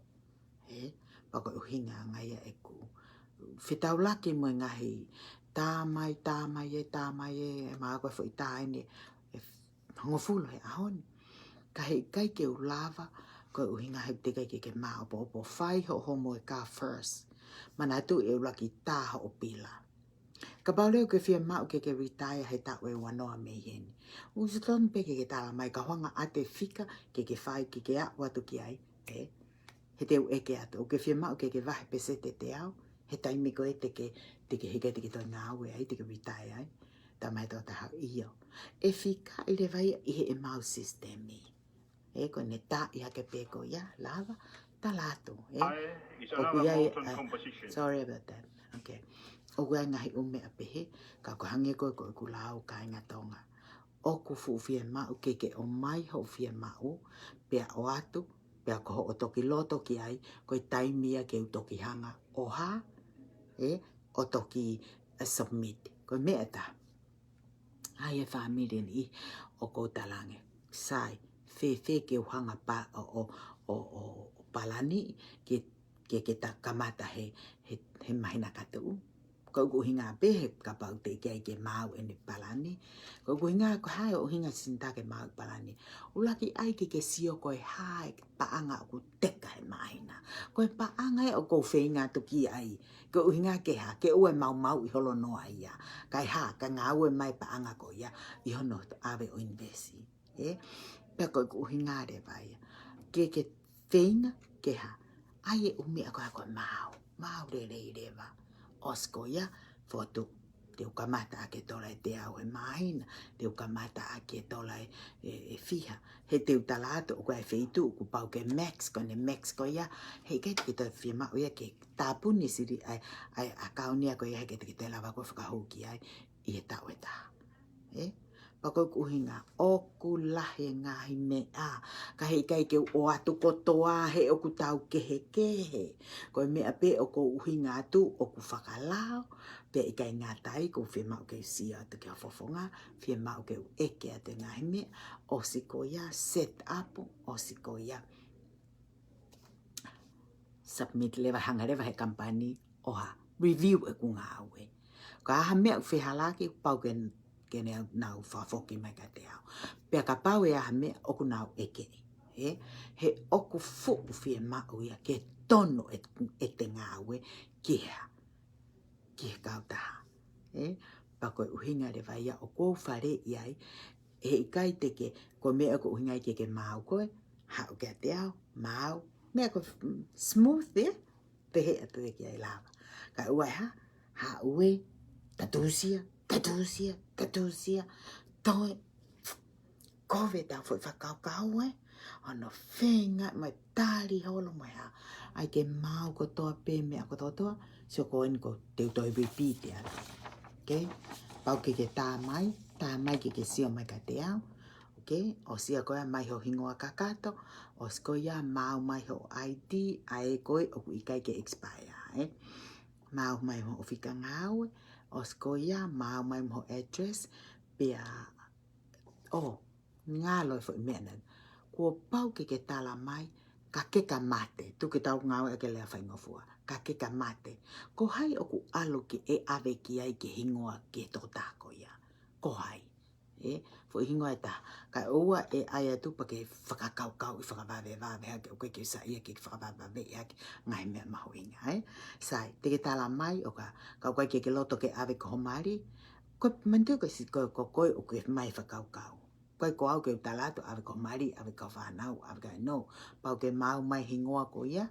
Ē, pea ko e ʻuhinga ʻanga ia ʻeku fetaulaki mo e ngaahi tā mai, tā mai ē, tā mai ē, ʻe maʻu ko e foʻi tā eni, ʻe hongofulu he ʻaho ni. Ka heʻikai ke u lava, ko e ʻuhinga he teʻeki ai ke ke māʻopoʻopo, fai hoʻo homework ā first. Manatuʻi ʻe ʻuluaki tā hoʻo pila. Kapau leva ʻoku ke fiemaʻu ke ke retire he taʻu ʻe uanoa mei heni. ʻOku totonu pē ke ke tala mai ka hanga ʻa e fika ke ke fai ke ke aʻu atu ki ai, ē? He te u ʻeke atu, ʻoku ke fiemaʻu ke ke vahe peseti ʻe teau, he taimi ko ē te ke, te ke hika te ke toe ngāue ai, te ke retire ai. Talamai ʻe he tokotaha, ʻio. ʻE fikaʻi leva ia ʻi heʻemau sisitemi. Ē, ko ʻene tā ia ke pē ko ia, lava, tala atu, ē. Hi, it's ʻOku another ʻi ai, Moulton ʻa, composition. Sorry about that. Okay. ʻOku ʻi ai ngaahi ʻū meʻa pehē, ka ko e hangē ko ē ko ʻeku lau, kāinga Tonga. ʻOku fuʻu fiemaʻu ke ke ʻomai hoʻo fiemaʻu, pea ʻoatu, pea ko hoʻo toki loto ki ai, ko e taimi ia ke u toki hanga ʻo hā, ē, ʻo toki, ē, submit. Ko e meʻa ʻe taha. ʻA ia e fāmili ni ʻoku ou talaange. Sai, fēfē ke u hanga pē ʻo, ʻo, ʻo, ʻo, ʻo palani ke, ke, ke ta kamata he, he, he māhina ka tuʻu. Ko ʻeku ʻuhinga pē he kapau teʻeki ai ke maau ʻene palani. Ko ʻeku ʻuhinga ko e hā e ʻuhinga Sinita ke maau e palani. ʻUluaki ʻai ke ke sio ko e hā e paʻanga ʻoku teka he māhina. Ko e paʻanga ē ʻoku ou feinga atu ki ai. Ko e ʻuhinga ke hā, ke ʻoua ʻe maumauʻi holo noa ia. Kae hā, kae ngāue mai paʻanga ko ia ʻi hono ʻave ʻo invesi. Ē? Pea ko ʻeku ʻuhinga leva ia. Ke, ke feinga, ke hā. ʻAi e ʻū meʻa ko ē ko e maau. Maau lelei leva. ʻOsi ko ia, fotu. Te u kamata ʻaki e tola ʻe teau he māhina. Te u kamata ʻaki e tola ʻe, ʻe, ʻe fiha. He te u tala atu, ʻoku ʻi ai e feituʻu, kuo pau ke max, ko ʻene max ko ia. Heʻikai te ke toe fiemaʻu ia ke tāpuni sili ai, ʻai, ʻakauni ia ko ia, heʻikai te ke toe lava ko e fakahū ki ai ʻi he taʻu ʻe taha. Ē? Pea ko ʻeku ʻuhinga, ʻoku lahi e ngaahi meʻa. Ka heʻikai ke u ʻoatu kotoa he ʻoku tau kehekehe. Ko e meʻa pē ʻoku ou ʻuhinga atu, ʻoku fakalao, pea ʻikai ngata ai, ʻoku ou fiemaʻu ke u sio atu ki hoʻo fofonga, fiemaʻu ke u ʻeke atu e ngaahi meʻa, ʻosi ko ia, set up, ʻosi ko ia. Submit leva, hanga leva he company ʻo hā, review ʻeku ngāue. Ka ʻi ai ha meʻa ʻoku fehālaaki, pau ke, ke ne nau fakafoki mai kiate au. Pea kapau ʻe ʻi ai ha meʻa ʻoku nau ʻeke. Ē? He ʻoku fuʻu fiemaʻu ia ke tonu e, ʻete ngāue ki he hā, ki he kautaha. Ē? Pea ko e ʻuhinga leva ia ʻoku ou faleʻi ai, heʻikai te ke, ko e meʻa ʻoku ʻuhinga ai ke ke maau ko ē, haʻu kiate au, maau, meʻa ko e, mm, smooth, ē? Pehē atu ē ki ai lava. Kae ʻoua ʻe hā, haʻu ē, tatūsia, tatūsia, tatūsia, toe, kovi ʻetau foʻi fakakaukau ē, ʻo nau feinga mai tali holo mai hā. ʻAi ke maau kotoa pē meʻa kotoa kotoa, sio ko eni ʻoku te u toe repeat atu. Okay? Pau ke ke tā mai, tā mai ke ke sio mai kiate au. Okay? ʻOsi ia ko ia mai ho hingoa kakato, ʻosi ko ia maau mai ho I D, ʻa ē ko ē ʻoku ʻikai ke expire, ē? Maau mai ho fika ngāue, ʻosi ko ia maau mai mo ho address, pea, ʻo, ngalo e foʻi meʻa na. Kuo pau ke ke tala mai, ka ke ka mate, tuku ʻetau ngāue ʻaki e lea faingofua, ka ke ka mate. Ko hai ʻoku ʻalu ke ʻe ʻave ki ai ke hingoa ki he tokotaha ko ia? Ko hai? Ē, foʻi hingoa ʻe taha. Kae ʻoua ʻe ʻai atu pea ke fakakaukauʻi fakavavevave hake, ʻoku ʻikai ke u saiʻia ke fakavavevave hake ngaahi meʻa mahuʻinga, ē? Sai, te ke tala mai, ʻo ka, ka ʻoku ʻikai ke ke loto ke ʻave ki ho mali, ko e manatu ko e si-, ko, ko koe ʻoku ke ʻomai fakakaukau. ʻIkai ko au ke u tala atu, ʻave ki ho mali, ʻave ki ho fānau, ʻave ki, no. Pau ke maau mai hingoa ko ia.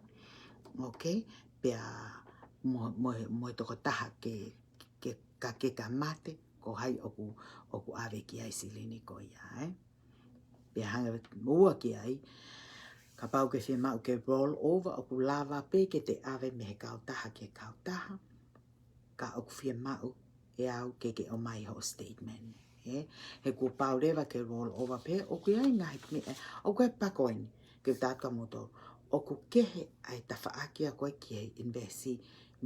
Okay? Pea mo, mo, mo e tokotaha ke, ke, ka ke ka mate, ko hai ʻoku, ʻoku ʻave ki ai e silini ko ia, ē? Pea hanga ua ki ai, kapau ʻoku ke fiemaʻu ke roll over, ʻoku lava pē ke te ʻave mei he kautaha ki he kautaha, ka ʻoku fiemaʻu ʻe au ke ke ʻomai hoʻo statement, ē? He kuo pau leva ke roll over pē, ʻoku ʻi ai ngaahi meʻa, ʻoku ʻi ai pē ko eni, ke u tala atu kia moutolu, ʻoku kehe ʻa e tafaʻaki ʻa koe ki he invest ʻi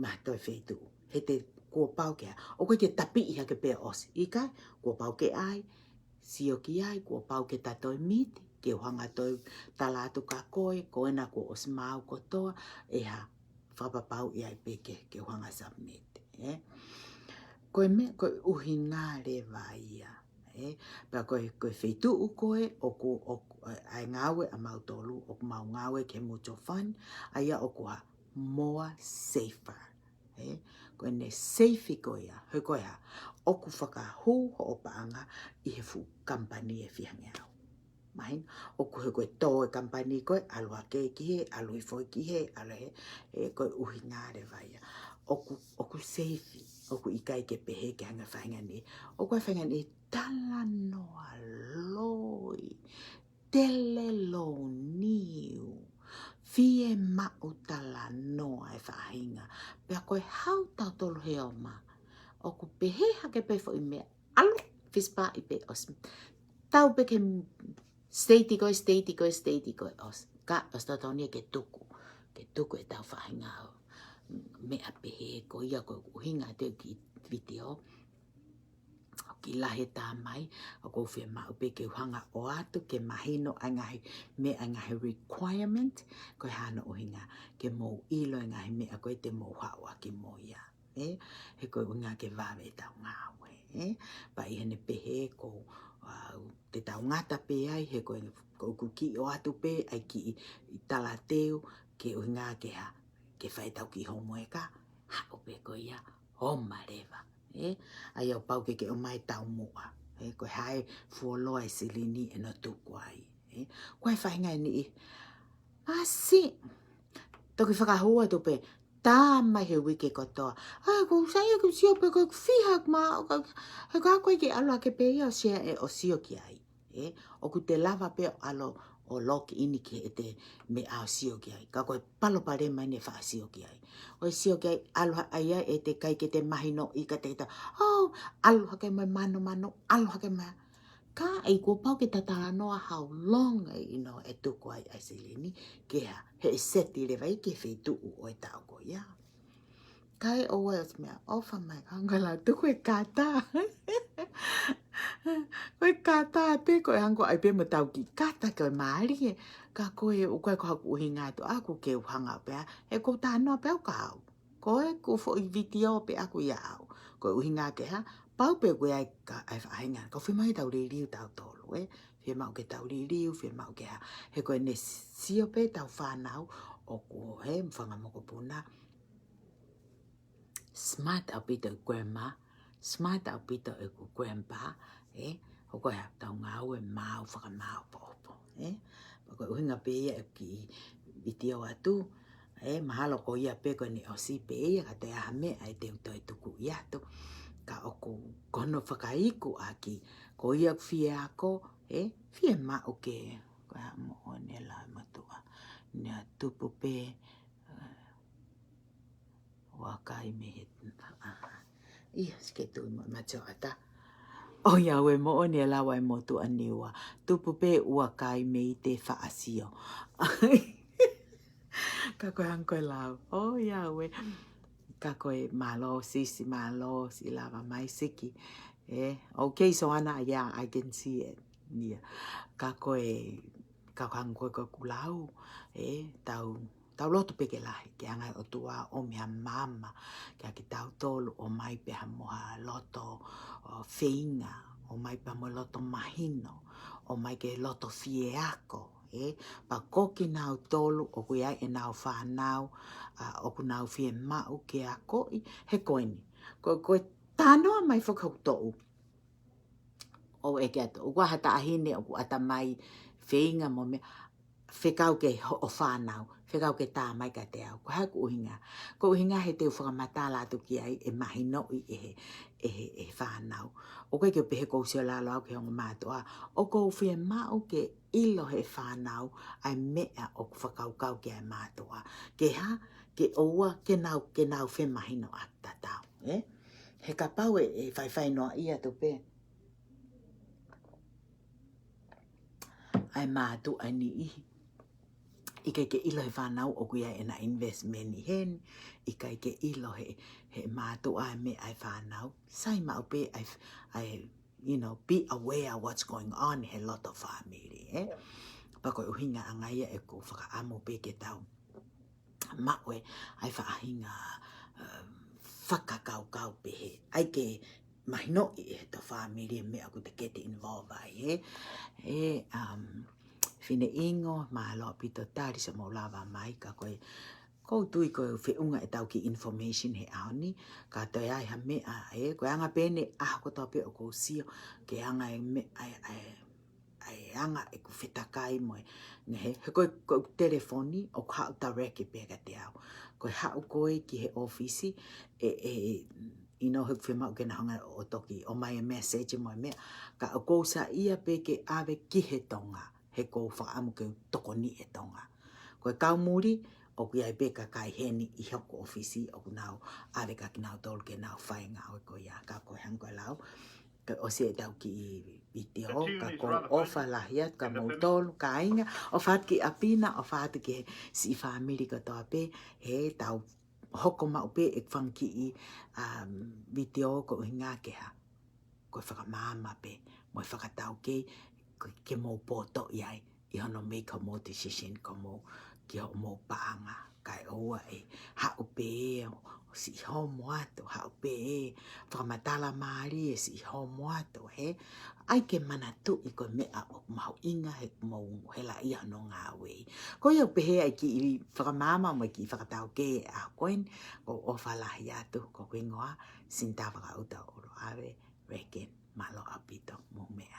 ha toe feituʻu. He te kuo pau ke, ʻoku ʻikai ke tapiʻi hake pea ʻosi. ʻIkai, kuo pau ke ʻai, sio ki ai, kuo pau ke ta toe miti, ke u hanga toe tala atu kia koe, ko ena kuo ʻosi maau kotoa, ʻe hā, fakapapauʻi ai pē ke, ke u hanga submit, ē? Ko e meʻa, ko e ʻuhinga leva ia, ē? Pea ko e, ko e feituʻu ko ē, ʻoku, ʻoku, ʻa e ngāue ʻa mautolu, ʻoku mau ngāue ki he mutual fund, ʻa ia ʻoku hā, more safer, ē? Ko ʻene safe ko ia, he ko e hā, ʻoku fakahū hoʻo paʻanga ʻi he fuʻu company ʻe fiha ngeau. Mahino, ʻoku hē ko e tō e company ko ē, ʻalu hake ki hē, ʻalu hifo ki hē, ʻalu hē, ē, ko e ʻuhinga leva ia. ʻOku, ʻoku safe, ʻoku ʻikai ke pehē ki he faʻahinga ni. ʻOku ʻi ai e faʻahinga ni talanoa loi, tele lōniu, fiemaʻu talanoa e faʻahinga. Pea ko e hau tautolu he oma, ʻoku pehē hake pē foʻi meʻa, ʻalu, fist bump pē ʻosi. Tau pē ke state ko ē, state ko ē, state ko ē ʻosi. Ka ʻosi tautolu ia ke tuku, ke tuku ʻetau faʻahinga ʻo meʻa pehē. Ko ia ko e ʻuhinga atu e kiʻi vitiō. ʻOku lahi e tā mai, ʻoku ou fiemaʻu pē ke u hanga ʻo ʻoatu ke mahino ʻa e ngaahi meʻa, ʻa e ngaahi requirement, ko e hā hono ʻuhinga, ke mou ʻilo e ngaahi meʻa ko ē te mou haʻu ʻaki mo ia. Ē, he ko e ʻuhinga ke vave ʻetau ngāue, ē. Pea ʻi heʻene pehē ko, ʻa, te tau ngata pē ai, he ko e, ko ʻeku kiʻi ʻoatu pē ʻa e kiʻi talateu, ke ʻuhinga ke hā, ke fai ʻetau kiʻi homework, haʻu pē ko ia, ʻomai leva, ē. ʻA ia ʻoku pau ke ke ʻomai taumuʻa, ē, ko e hā e fuoloa ʻa e silini ʻe nau tuku ai, ē. Ko e faʻahinga ʻe niʻihi, ʻasi, toki fakahū atu pē, tā mai he uike kotoa. ʻAi, ʻoku sai ʻeku sio pē ko e fiha ma, ʻoku, he ko e ʻai ke ʻalu hake pē ia ʻo sio, ē, ʻo sio ki ai. Ē, ʻoku te lava pē ʻo ʻalu ʻo log in ki heʻete meʻa ʻo sio ki ai. Ka ko e palopalema eni e faʻa sio ki ai. ʻO sio ki ai, ʻalu ha-, ʻai ai ʻete ʻikai ke te mahinoʻi ka te ta. ʻOu, ʻalu hake mai manumanu, ʻalu hake mai. Ka ʻoku pau ke ta talanoa how long e ʻino ʻe tuku ai ʻa e silini, ke hā, he ʻe seti leva ia ki he feituʻu ʻo e taʻu ko ia. Kae ʻoua ʻe ʻosi meʻa, ʻofa mai, ka hanga ʻo tuku e kata. Ko e kata pē, ko e hanga ʻo ʻai pē mo tau kiʻi kata ko e mālie. Ka ko e, ʻoku ʻikai ko haʻaku ʻuhinga atu ʻaʻaku ke u hanga pē, he ʻoku ou talanoa pē au ka au. Ko ʻeku foʻi vitiō pē ʻaʻaku ia au. Ko e ʻuhinga ke hā, pau pē ko e ʻai ka, ʻai faʻahinga. Ka fiemaʻu ke tau liliu tautolu, ē. Fiemaʻu ke tau liliu, fiemaʻu ke hā. He ko ʻene sio pē ʻetau fānau, ʻoku, he, mo e fanga mokopuna. Smart ʻaupito e grandma, smart ʻaupito ʻeku grandpa, ē. ʻOku ʻi ai haʻatau ngāue maʻu fakamāʻopoʻopo, ē. Pea ko e ʻuhinga pē ia ʻeku kiʻi vitiō atu, ē, mahalo ko ia pē ko ʻene ʻosi pē ia, ka toe ʻi ai ha meʻa ʻe te u toe tuku atu. Ka ʻoku ou kei fakaiku ʻaki, ko ia ʻoku fie ako, ē, fiemaʻu ke, ko e hā moʻoni e lau ʻa e motuʻa, ne tupu pē, ē, ʻo kai mei he, ʻa, ʻa. ʻIa, sike tui mo e mate ʻo ʻata. ʻOiauē, moʻoni e lau ʻa e motuʻa Niua. Tupu pē ʻo kai mei te faʻa sio. Ka ko e hangē ko e lau. ʻOiauē. Ka ko e mālō, Sisi, mālō, siʻi lava mai Siki. Ē, okay, Soana, yeah, I can see it. ʻIa. Ka ko e, ka ko e hangē ko e, ko ʻeku lau, ē, tau, tau lotu pē ke lahi, ke hanga ʻe he ʻOtua ʻo ʻomi ha maama kiate kitautolu, ʻomai pē ha mo ha loto, ʻo feinga, ʻomai pē ha mo e loto mahino, ʻomai ke loto fie ako, ē, pea ko kinautolu ʻoku ʻi ai ʻenau fānau, ʻa, ʻoku nau fiemaʻu ke akoʻi, he ko eni. Ko, ko e talanoa mai foki hoku toʻu. ʻOku ʻeke atu, ʻoku ʻi ai ha taʻahine ʻoku ʻatamai feinga mo meʻa, fekau ki hoʻo fānau, fekau ke tā mai kiate au. Ko e hā ʻeku ʻuhinga? Ko e ʻuhinga he te u fakamatala atu ki ai ʻe mahinoʻi ʻe he, ʻe he, ʻe he fānau. ʻOku ʻikai ke pehē ʻoku ou sio lalo au ki he ongo mātuʻa, ʻoku ou fiemaʻu ke ʻilo ʻe he fānau ʻa e meʻa ʻoku fakakaukau ki ai e mātuʻa. Ke hā, ke ʻoua, ke nau, ke nau femahinoʻaki tatau, ē? He kapau ʻe, ʻe faifai noa ia atu pē ʻa e mātuʻa ʻe niʻihi, ʻikai ke ʻilo ʻe he fānau ʻoku ʻi ai ʻena investment ʻi heni, ʻikai ke ʻilo ʻe he, he mātuʻa e meʻa ʻa e fānau, sai maʻu pē ʻa e, ʻa e, you know, be aware of what's going on he loto family, ē? Pea ko e ʻuhinga ange ia ʻeku fakaʻamu pē ke tau maʻu e, ʻa e faʻahinga, um, fakakaukau pehē. ʻAi ke mahinoʻi ʻe he tau family e meʻa ʻoku te get involved ai, ē? Ē, um, Fineʻingo, mālō ʻaupito tali, sio mo lava mai, ka ko e, ʻoku ou tui ko e feʻunga ʻetau kiʻi information he ʻaho ni, ka toe ʻi ai ha meʻa, ē, ko e anga pē eni ʻaho kotoa pē ʻoku ou sio, ke anga e meʻa, ʻa e, ʻa e, ʻa e anga ʻeku fetakai mo e, ne he, he ko e, ko e telefoni, ʻoku haʻu direct pē kiate au. Ko e haʻu ko ē ki he ʻōfisi, ʻe, ʻe, ʻIo, he ʻoku fiemaʻu ke na hanga ʻo toki ʻomai e message mo e meʻa, ka ʻoku ou saiʻia pē ke ʻave ki he Tonga, he ʻoku ou fakaʻamu ke u tokoniʻi e Tonga. Ko e kau muli, ʻoku ʻi ai pē kakai heni ʻi hoku ʻōfisi, ʻoku nau ʻave kia kinautolu ke nau fai e ngāue ko ia, ka ko e hangē ko e lau, ka ʻosi ʻetau kiʻi vitiō, ka ʻoku ou ʻofa lahi atu kia moutolu kāinga, ʻofa atu ki ʻapi na, ʻofa atu ki he siʻi fāmili kotoa pē, he tau hoko maʻu pē e fanga kiʻi, um, vitiō ko e ʻuhinga ke hā, ko e fakamaama pē, mo e fakataukei, ko e ke mou poto ʻi ai, ʻi hono make homou decision ko mou, ki hoʻomou paʻanga, kae ʻoua ʻe haʻu pē ʻo, ʻo siʻi homo atu, haʻu pē ʻo fakamatala mālie ʻo siʻi homo atu, he ʻai ke manatuʻi ko e meʻa ʻoku mahuʻinga he mou helaʻia hono ngāue. Ko ia ʻoku pehē ai kiʻi fakamaama mo e kiʻi fakataukei ʻa ko eni, ʻoku ou ʻofa lahi atu, ko hoku hingoa, Sinita Vakaʻuta ʻUluʻave, Reckon, mālō ʻaupito, mou meʻa.